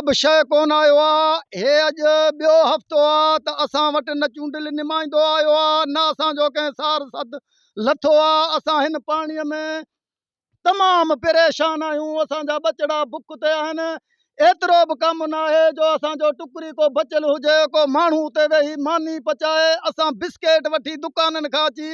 به شيء ڪونه آيو آ. هي اڄ ٻيو هفتو آ ته اسان وٽ نه چونڊيل نمائندو آيو آ نه اسان جو ڪنهن سار سڌ لٿو آ. اسان هن پاڻيء ۾ تمام پريشان آهيون. اسان جا ٻچڙا بک تي آهن. ايترو به ڪم ناهي جو اسان جو ٽڪري ڪو بچيل هجي، ڪو ماڻهو اتي ويهي ماني پچائي. اسان بسڪيٽ وٺي دڪانن کان اچي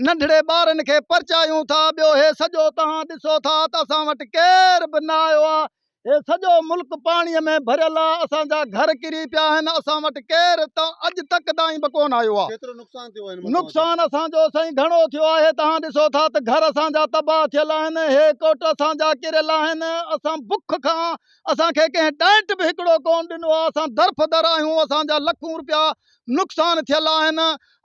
ننڍڙي ٻارن کي پرچايون ٿا. ٻيو هي سڄو توهان ڏسو ٿا ته اسان وٽ ڪير به نه آيو آ. هي سڄو ملڪ پاڻيء ۾ ڀريل آ. اسان جا گهر ڪري پيا آهن. اسان وٽ ڪير ته اڄ تڪ تائين به ڪونه آيو آ. ڪيترو نقصان ٿيو آهي هن مهل توهان کي؟ نقصان اسان جو سائين گهڻو ٿيو آهي. توهان ڏسو ٿا ته گهر اسان جا تباهه ٿيل آهن. هي ڪوٽ اسان جا ڪريل آهن. اسان بک کان اسان کي ڪنهن ٽائنٽ به هڪڙو ڪونه ڏنو آ. اسان درفدر آهيون. اسان جا لکون روپيا نقصان ٿيل آهن.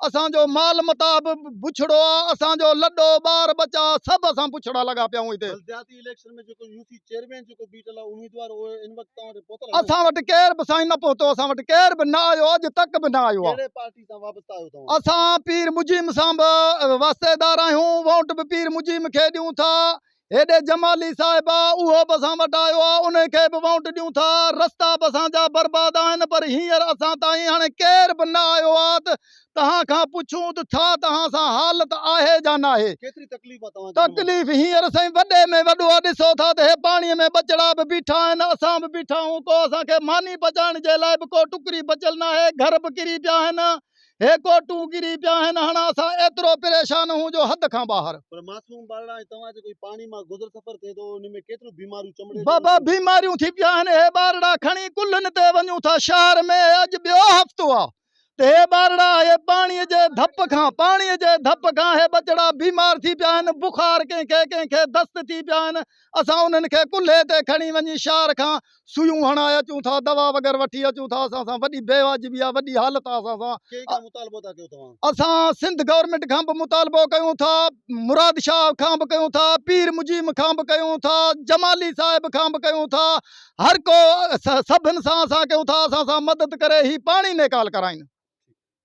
اسان جو مال متاع به بڇڙو آ، اسان جو لڏو، ٻار ٻچا سڀ اسان بڇڙا لڳا پيا آهيون هتي. بلدياتي اليڪشن ۾ جيڪو يو سي چيئرمين جيڪو بيٺل آ اميدوار اهو ان وقت توهان وٽ پهتل آهي؟ اسان وٽ ڪير به سائين نه پهتو، اسان وٽ ڪير به نه آيو، اڄ تڪ به نه آيو آ. ڪهڙي پارٽي سان وابسته آهيو توهان؟ اسان پير مجيم سان به واسطيدار آهيون، ووٽ به پير مجيم کي ڏيون ٿا، هيڏي جمالي صاحب آ اهو به اسان وٽ آيو آ انهي کي به وونٽ ڏيون ٿا رستا به اسان جا برباد آهن پر هينئر اسان تائين هاڻي ڪير به نه آيو آ ته توهان کان پڇون ته ڇا توهان سان حالت آهي جا ناهي. ڪيتري تڪليف آ توهان کي هن وقت؟ تڪليف هينئر سائين وڏي ۾ وڏو آ ڏسو ٿا ته هي پاڻي ۾ ٻچڙا به بيٺا آهن اسان به بيٺا آهيون ڪو اسان کي ماني پچائڻ جي لاء به ڪو ٽڪري بچيل ناهي گهر به ڪري پيا آهن هي ڪوٽون ڪري پيا آهن، هاڻ اسان ايترو پريشان هون جو حد کان ٻاهر. پر معصوم ٻارڙا ۽ توهان جيڪو هي پاڻي مان گذر سفر ٿئي ٿو ان ۾ ڪيتريون بيماريون چمڙي جون بابا بيماريون ٿي پيا آهن، هي ٻارڙا کڻي ڪلهن تي وڃون ٿا شهر ۾ اڄ ٻيو هفتو آ ته هي ٻارڙا هي پاڻي جي ڌپ کان پاڻي جي ڌپ کان هي ٻچڙا بيمار ٿي پيا آهن، بخار ڪنهن کي ڪنهن کي دست ٿي پيا آهن، اسان انهن کي ڪلهي تي کڻي وڃي شهر کان سوئيون هڻائي اچون ٿا، دوا وغيره وٺي اچون ٿا، اسان سان وڏي بي واجبي آ، وڏي حالت آ اسان سان. ڪنهن کان مطالبو ٿا ڪيو توهان؟ اسان سنڌ گورنمينٽ کان به مطالبو ڪيون ٿا، مراد شاهه کان به ڪيون ٿا، پير مجيم کان به ڪيون ٿا، جمالي صاحب کان به ڪيون ٿا، هر ڪو سڀن سان اسان ڪيون ٿا، اسان سان مدد ڪري هي پاڻي نيڪال ڪرائين.